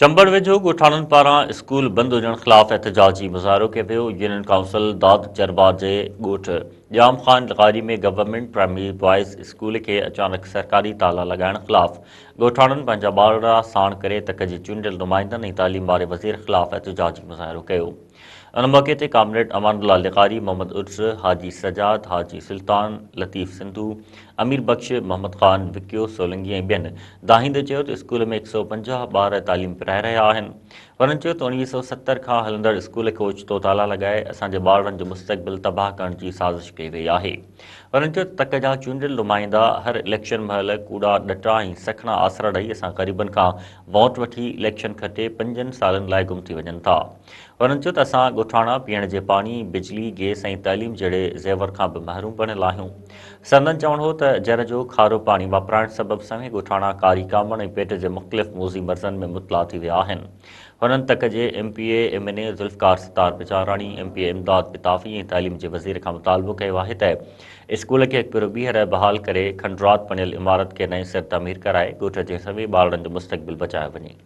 چمبڙ ويجهو ڳوٺاڻن پاران اسڪول بند هجڻ خلاف احتجاجي مظاهرو ڪيو ويو. يونين ڪائونسل داد چربا جي ڳوٺ ڄام خان لغاري ۾ گورنمينٽ پرائمري بوائز اسڪول کي اچانڪ سرڪاري تالا لڳائڻ خلاف ڳوٺاڻن پنهنجا ٻارڙا ساڻ ڪري تڪ جي چونڊيل نمائندن ۽ تعليم واري وزير خلاف احتجاجي مظاهرو ڪيو. ان موقعي تي ڪامريڊ امان الله لغاري، محمد عرس، حاجي سجاد، حاجي سلطان، لطيف سنڌو، امير بخش، محمد خان، وڪيو سولنگي ۽ ٻين دانهيندي چيو ته اسڪول ۾ 150 ٻار تعليم پرائي رهيا آهن. هنن چيو ته 1970 کان هلندڙ اسڪول کي اوچتو تالا لڳائي اسان جي ٻارڙن جو مستقبل تباهه ڪرڻ جي سازش ڪئي وئي آهي. هنن چيو ته تڪ جا چونڊيل نمائندا هر اليڪشن مهل ڪوڙا ڏٽا ۽ سکڻا آسرا ڏئي اسان غريبن کان ووٽ وٺي اليڪشن کٽي پنجن سالن لاء گم ٿي وڃن ٿا. هنن چيو ته اسان ڳوٺاڻا پيئڻ جي پاڻي، بجلي، گيس ۽ تعليم جهڙي زيور کان به محروم بڻيل آهيون. سندن چوڻ هو ته جر جو کارو پاڻي واپرائڻ سبب سوين ڳوٺاڻا ڪاري ڪامڻ ۽ پيٽ جي مختلف موذي مرضن ۾ مبتلا ٿي ويا آهن. هنن تڪ جي M P A, M N A Zulfiqar Sattar Bijarani, M P A Imdad Pitafi ۽ تعليم جي وزير کان مطالبو ڪيو آهي ته اسڪول کي هڪ ڀيرو ٻيهر بحال ڪري کنڊرات بڻيل عمارت کي نئين سر تعمير ڪرائي ڳوٺ جي سوين ٻارڙن جو مستقبل بچايو وڃي.